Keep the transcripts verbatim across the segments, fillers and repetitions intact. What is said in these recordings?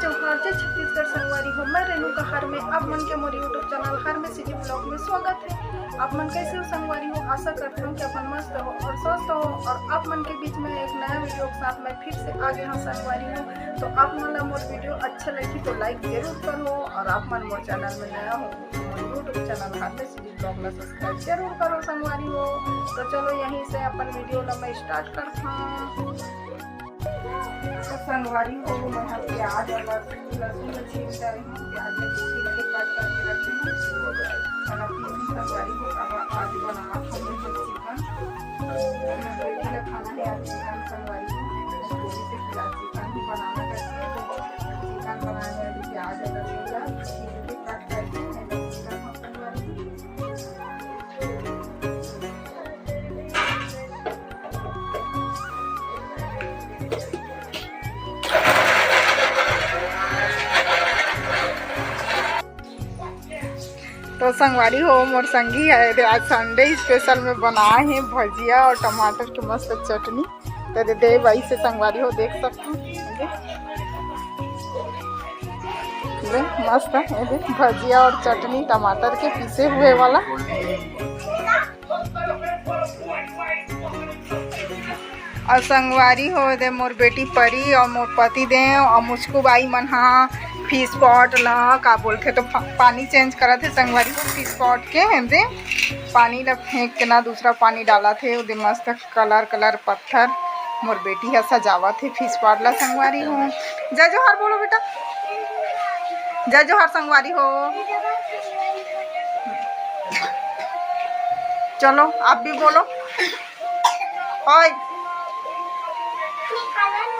जोहार, जय छत्तीसगढ़ संगवारी हो। मैं रेणुका हरमे, आप मन के मोर YouTube चैनल हरमे सिटी ब्लॉग में स्वागत है। आप मन कैसे हो संगवारी हो? आशा करता हूँ कि अपन मस्त हो और स्वस्थ हो और आप मन के बीच में एक नया वीडियो के साथ मैं फिर से आ गया हूँ संगवारी हो। तो आप मन ला मोर वीडियो अच्छा लगी तो लाइक जरूर करो और आप मन मोर चैनल में नया हो, मोर YouTube चैनल हरमे सिटी ब्लॉग ला सब्सक्राइब जरूर करो संगवारी हो। तो चलो यहीं से अपन वीडियो ला मैं स्टार्ट करता हूँ। तो संगवारी हो, मैं यहाँ प्याज और लहसुन, लहसुन में छील डाली हूँ, प्याज में छील के कट करके रखी हूँ। और अब ये संगवारी हो, अब आज बना हम लोग चिकन। मैं बेटी का खाना है आज चिकन संगवारी हो, तो थोड़ी सी प्याज चिकन भी बनाना करके, तो चिकन बनाने वाली प्याज और लहसुन का छील के कट करके मैं चिकन हम संगवारी हो। तो संगवारी हो, मोर संगी है, एदे आज संडे स्पेशल में बनाए हे भजिया और टमाटर के मस्त चटनी। तो एदे देव भाई से संगवारी हो देख सकते हैं, एदे मस्त है, एदे भजिया और चटनी टमाटर के पीसे हुए वाला। और संगवारी हो एदे मोर बेटी परी और मोर पति देव और मुचकू बाई मन हा फिश पॉट ला का बोलथे तो पा-, पानी चेंज करत हे संगवारी हो फिश पॉट के। एदे पानी ला फेंक के ना दूसरा पानी डालत हे, ओदे मस्त कलर कलर पत्थर मोर बेटी हा सजावत हे फिश पॉट ला संगवारी हो। जय जोहार बोलो बेटा, जय जोहार संगवारी हो। चलो आप भी बोलो। ओए।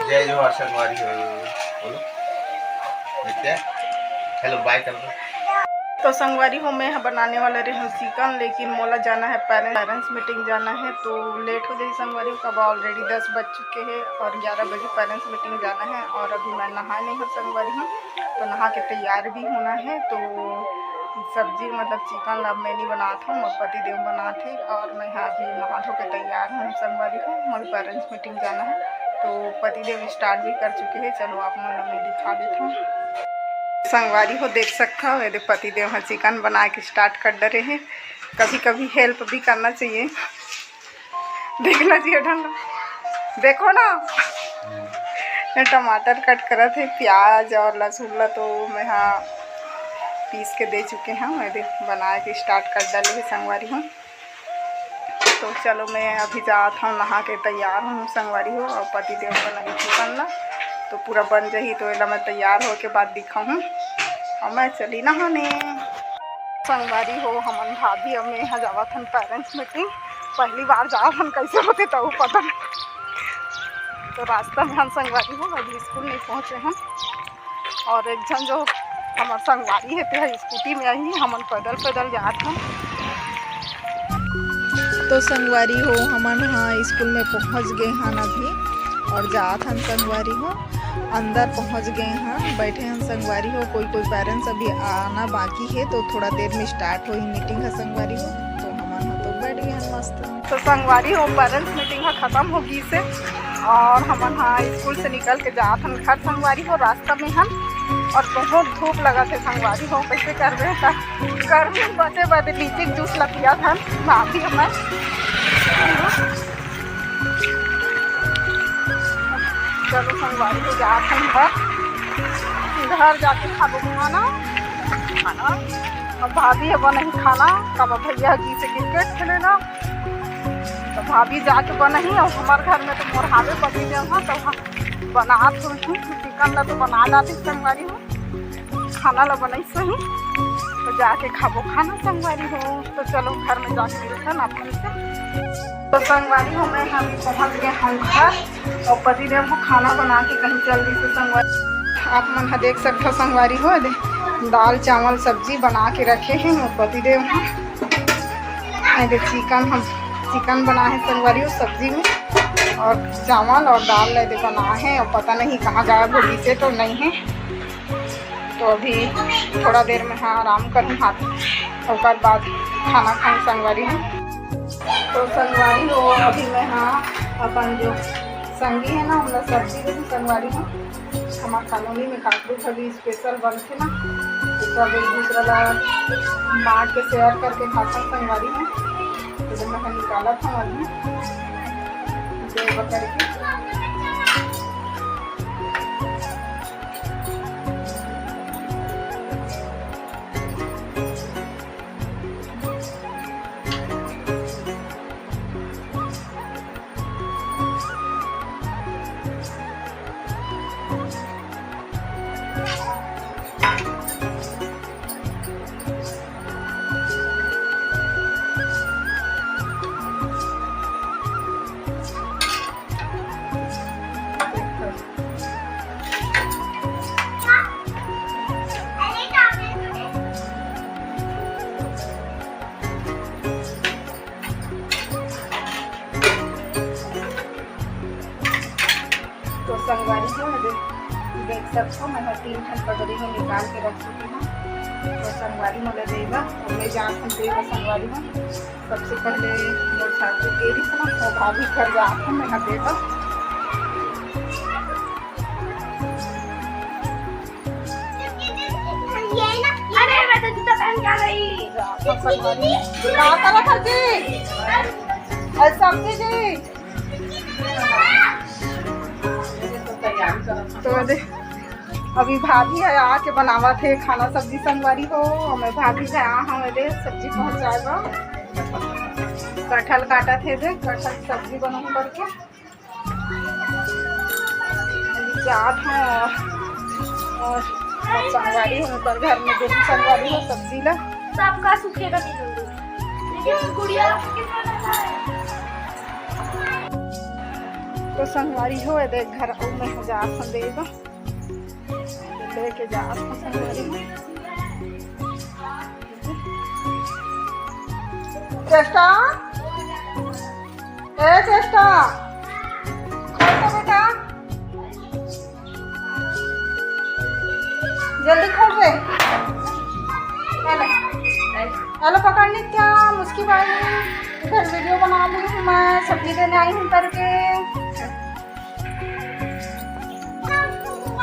जय जोहार संगवारी हो। बोलो। नित्या, हेलो, बाय कर दो। तो संगवारी हो, मैं ह बनाने वाला रहे हूँ चिकन, लेकिन मोला जाना है पेरेंट्स, पेरेंट्स मीटिंग जाना है, तो लेट हो जाही संगवारी हो। कब ऑलरेडी दस बज चुके हैं और ग्यारह बजे पेरेंट्स मीटिंग जाना है और अभी मैं नहाए नहीं हूँ संगवारी हो, तो नहा के तैयार भी होना है। तो सब्जी मतलब चिकन ला मैं नहीं बनात हूँ, मोर पति देव बनात हे और मैं यहाँ अभी नहा धो के तैयार हूँ संगवारी हो, मोर पेरेंट्स मीटिंग जाना है। तो पति देव स्टार्ट भी कर चुके हैं, चलो आप मन ला मैं दिखा देता हूँ। संगवारी हो देख सकता हो, एदे पति देव ह चिकन बना के स्टार्ट कर डरे हैं। कभी कभी हेल्प भी करना चाहिए। देखना चाहिए ढंग, देखो ना, ये टमाटर कट करत हे, प्याज और लहसुन ला तो मैं हा पीस के दे चुके हूँ। एदे बना के स्टार्ट कर डाले हे संगवारी हो। तो चलो मैं अभी जात हूँ नहा के तैयार हूँ संगवारी हो, और पति देव बनाही चिकन ला, तो पूरा बन जाही तो एला मैं तैयार होके बाद दिखाहूँ। और मैं चली नहाने। संगवारी हो, हमन भाभी अउ मैं ह जावत हन पेरेंट्स मीटिंग। पहली बार जावत हन, कैसे होथे तहु पता नहीं। तो रास्ता में हम संगवारी हो अभी स्कूल नहीं पहुँचे हन, और एक झन जो हमर संगवारी हे ते ह स्कूटी में आही, हमन पैदल पैदल जात हन। तो संगवारी हो, हमन ह स्कूल में पहुँच गए हन अभी, और जात हन संगवारी हो, अंदर पहुँच गए हन, बैठे हन संगवारी हो। कोई कोई पेरेंट्स अभी आना बाकी है, तो थोड़ा देर में स्टार्ट होही मीटिंग ह संगवारी हो। तो हमन ह तो बैठ गए हन मस्त। तो संगवारी हो, पेरेंट्स मीटिंग ह खत्म हो गई से, और हमन ह स्कूल से निकल के जात हन घर संगवारी हो। रास्ता में हन और बहुत धूप लगत हे संगवारी हो, कैसे करबे त गर्मी बचे बदे लीची जूस ला पियत हन भाभी हमन। चलो संगवारी हो जात हन घर, घर जाके खाबो खाना, खाना। अब भाभी ह बनाही खाना, तब भैया जी से क्रिकेट खेले ना, तो भाभी जाके बनाही। और हमार घर में तो मोर हावे पति देव ह, तो हम बनात होही चिकन ला तो बना डालती संगवारी हो, खाना ला बनाई सही, तो जाके खाबो खाना संगवारी हो। तो चलो घर में जाके मिलते हैं आप मन से। तो संगवारी हो, मैं हम पहुँच गए हम घर, और पति देव ह खाना बना के कहीं चल दी। तो संगवारी, आप मन ह देख सकथो संगवारी हो, एदे दाल चावल सब्जी बना के रखे हैं मोर पति देव ह। एदे चिकन, हम चिकन बनाए हैं संगवारी हो सब्जी में, और चावल और दाल एदे बनाए हैं, और पता नहीं कहाँ गायब हो गई से तो नहीं है। तो अभी थोड़ा देर में हाँ आराम करूँ हाथ, ओकर बाद खाना खाऊँ संगवारी हो। तो संगवारी हो, अभी मैं हाँ अपन जो संगी है ना, हमला सब्जी दे दूँ संगवारी हो। हमार कॉलोनी में काकरू घलो स्पेशल बनथे ना, तो सब एक दूसरा ला बांट के, शेयर करके खाथन संगवारी हो। तो मैं निकालत हूँ अभी दो बकर के। तो संगवारी हो, ये देख, देख सकथो, मैं ह तीन ठन पगड़ी में निकाल के रख चुकी हूँ। तो संगवारी मोला देबा, और मैं जात हूँ देबा संगवारी हो। सबसे पहले मोर सासू के रहिस ना, वो भाभी घर जात हूँ, मैं ह देबा। अरे, मैं तो जूता पहन के आ गई। का करत हस जी? अरे, सब्जी जी। तो दे, अभी भाभी ह आके बनावत हे खाना सब्जी संगवारी हो। मैं भाभी से आ हूँ, दे सब्जी पहुँचाए बर। कटहल काटत हे, दे कटहल सब्जी बनाऊँ करके। अभी जात हूँ और, और संगवारी हो, ओकर घर में देहूँ संगवारी हो सब्जी ला। सबका सूखे का दे दूँगी। लेकिन गुड़िया तो संगवारी हो, ये देख घर अउ मैं जात हूँ देबा। लेके जात हूँ संगवारी हो। चेष्टा, ए चेष्टा, खोल तो बेटा, जल्दी खोल रे। हेलो, हेलो पकड़ नित्या, मुस्की भाई, इधर वीडियो बना रही हूँ मैं, सब्जी लेने आई हूँ करके।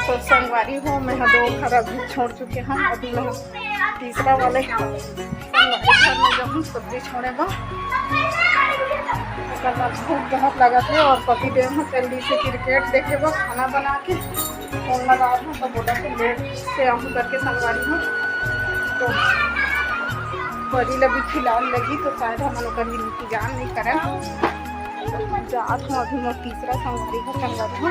तो संगवारी हो, मैं ह दो घर अभी छोड़ चुके हन, अभी मैं तीसरा वाले संगवारी घर में जाहूँ सब्जी छोड़े बर। ओकर बाद भूख बहुत लगत हे और पति देव ह चल दिस हे क्रिकेट देखे बर, खाना बना के फोन लगा दूँ तो बोला कि लेट से आहूँ करके संगवारी हो। तो परी ल अभी खिलाए लगही तो शायद हमन ओकर इंतजार नहीं करन। जात हूँ अभी मोर तीसरा संगवारी घर संगवारी हो।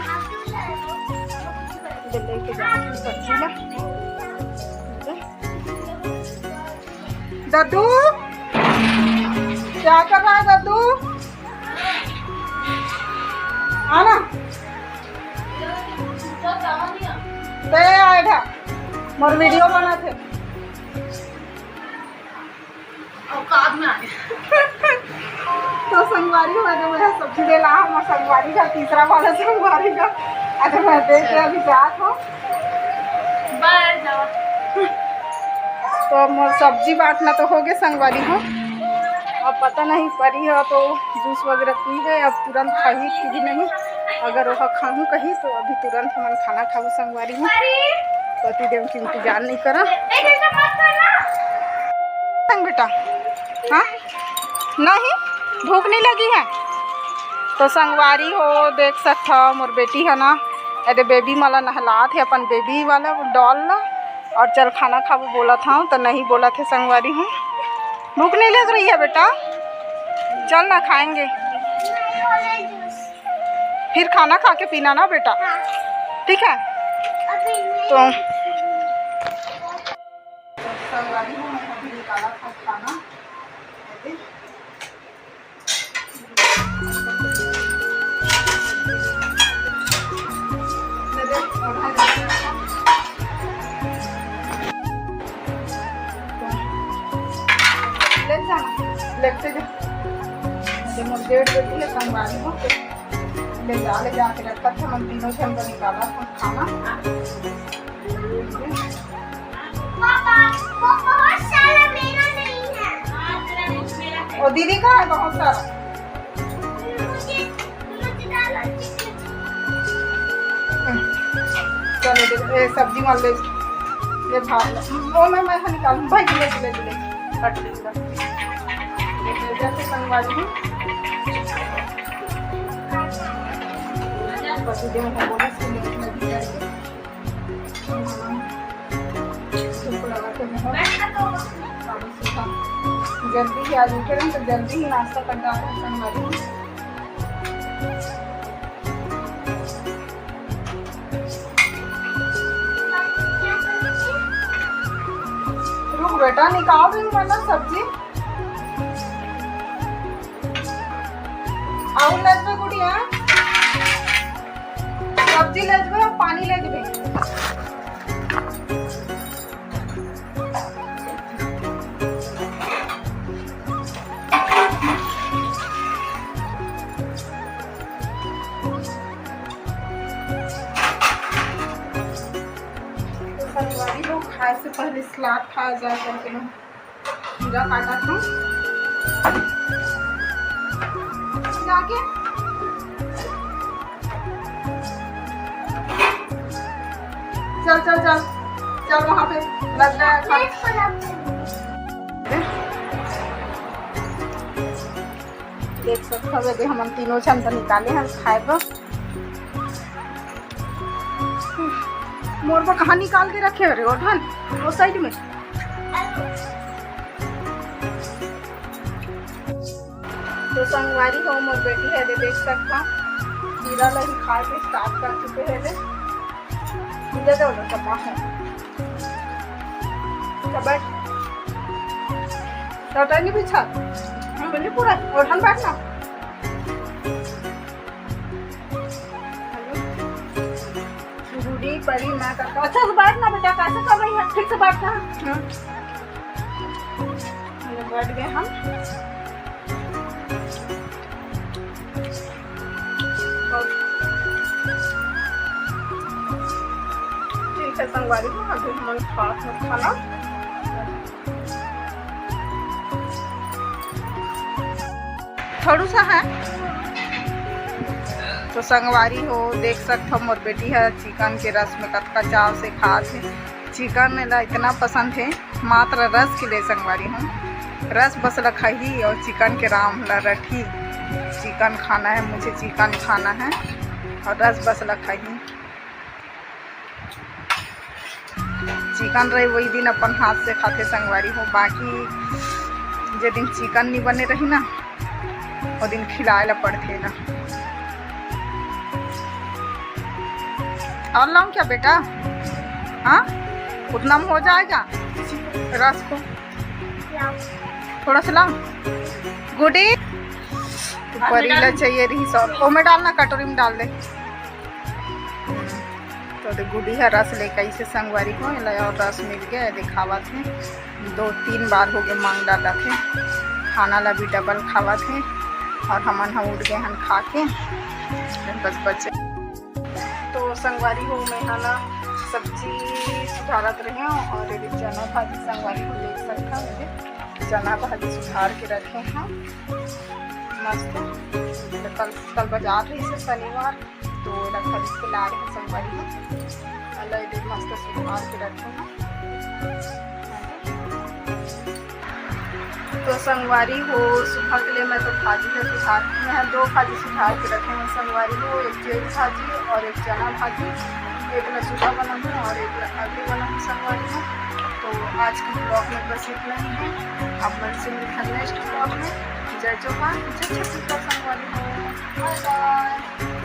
जे लेके जात हूँ सब्जी ला। दद्दू, क्या कर रहा है दद्दू? आना। ते आए था, मोर वीडियो बनाथे। औकात में आ गया। तो संगवारी हो, अरे मैं सब्जी ले ला, हमर संगवारी का तीसरा वाला संगवारी का, अरे मैं देख के अभी जात हूँ। बाय, जाओ। तो मोर सब्जी बांटना तो हो गए संगवारी हो। अब पता नहीं परी हो तो जूस वगैरह पीबे, अब तुरंत खाही कि भी नहीं। अगर वह खाहूँ कही तो अभी तुरंत हमन खाना खाबो संगवारी हो। पति देव के इंतजार नहीं करा। संग बेटा, हाँ? नहीं, भूख नहीं लगी है? तो संगवारी हो, देख सकत हो, मोर बेटी है ना, एदे बेबी मन ला नहलात हे, अपन बेबी वाला डॉल ला, और चल खाना खाबो बोलत हूँ, तो नहीं बोलत हे संगवारी हो। भूख नहीं लग रही है बेटा? चल ना खाएंगे, फिर खाना खा के पीना ना बेटा, ठीक है? तो संगवारी हो, मैं अभी निकाला था खाना। ले जा, लेके जा। ये मोर जेठ बेटी है, संगवारी हो। ले जा, ले जा के रखत हे, हम तीनों झन को निकाला था खाना। पापा, वो बहुत सारा मेरा नहीं है। और दीदी का है बहुत सारा। मुझे, मुझे डालो चिकन। हम्म। चलो, ए, सब्जी मन ले, ले भात ला। ओ मैं, मैं हा निकाल भाई, ले, ले, ले, ले। कट ले ला। जैसे संगवारी हूँ। बस ये हम बोला से लेट लग जाएगी। धूप लगा के बहुत जल्दी ही आज उठे रहे तो जल्दी ही नाश्ता कर डाले संगवारी हूँ। रुक बेटा, निकाल रही हूँ मैं ना सब्जी। आऊ ले जबे गुड़िया, सब्जी ले जबे, पानी ले जबे। तो संगवारी हो, खाए से पहले सलाद खाया जाए करके मैं खीरा काटा था। जाके चल, चल, चल, चल, वहाँ पे लग रहा है। देख सकते हो, हमन तीनों झन तो निकाले हैं खाए बर। मोर बर कहाँ निकाल के रखे हो रे, ओठन, वो साइड में। तो संगवारी हो, मोर बेटी हे दे, देख सकता, खीरा ला ही खा के स्टार्ट कर चुके हैं दे। दे दो ना, सब है। तो बैठ। तो नहीं बिछा। हाँ, बोलिए पूरा। ओठन बैठ ना। हेलो। गुडी परी मैं करता। अच्छा से बैठ ना बेटा, कैसे कर रही है? ठीक से बैठ ना। हाँ। ये बैठ गए हम। ठीक है संगवारी हो, अभी हमन खात हन खाना। थोड़ू सा है। तो संगवारी हो, देख सकत हो, मोर बेटी ह चिकन के रस में कतका चाव से खात हे। चिकन ला इतना पसंद हे, मात्र रस के लिए संगवारी हो। रस बस ला खाही और चिकन के राम ला रटही। चिकन खाना है, मुझे चिकन खाना है, और रस बस ला खाही। चिकन रही वही दिन अपन हाथ से खाथे संगवारी हो, बाकी जे दिन चिकन नहीं बने रही ना, वो दिन खिलाए ला पड़थे ना। और लाऊं क्या बेटा? हाँ, उतना में हो जाएगा रस को। थोड़ा सा लाऊं। गुडी, परी ला चाहिए रही सॉस। ओ में डालना, कटोरी में डाल दे। तो दे गुडी ह रस लेके आइसे संगवारी हो, एला और रस मिल गया, दिखावत हे। दो तीन बार हो गए मांग डालत हे, खाना ला भी डबल खावत हे। और हमन ह उठ गए हन खा के, बस बचे। तो संगवारी हो, मैं हा ना सब्जी सुधारत रहे हूँ और ये चना भाजी संगवारी हो देख सकता हूँ, ये चना भाजी सुधार के रखे हैं मस्त। कल, कल बाजार रही से शनिवार, तो एला खरीद के ला रहे संगवारी हो। अल्लाह ये मस्त सुधार के रखे हैं। तो संगवारी हो, सुबह के लिए मैं तो भाजी ला सुधार, मैं दो भाजी सुधार के रखे हूँ संगवारी हो, एक जेठ भाजी और एक चना भाजी। एक मैं सुबह बनाऊँ और एक अभी बनाऊँ संगवारी हो। तो आज के ब्लॉग में बस इतना ही है। अब मैं से मिलते हैं नेक्स्ट ब्लॉग में। जय जोहार, जय छत्तीसगढ़ संगवारी हो। बाय बाय।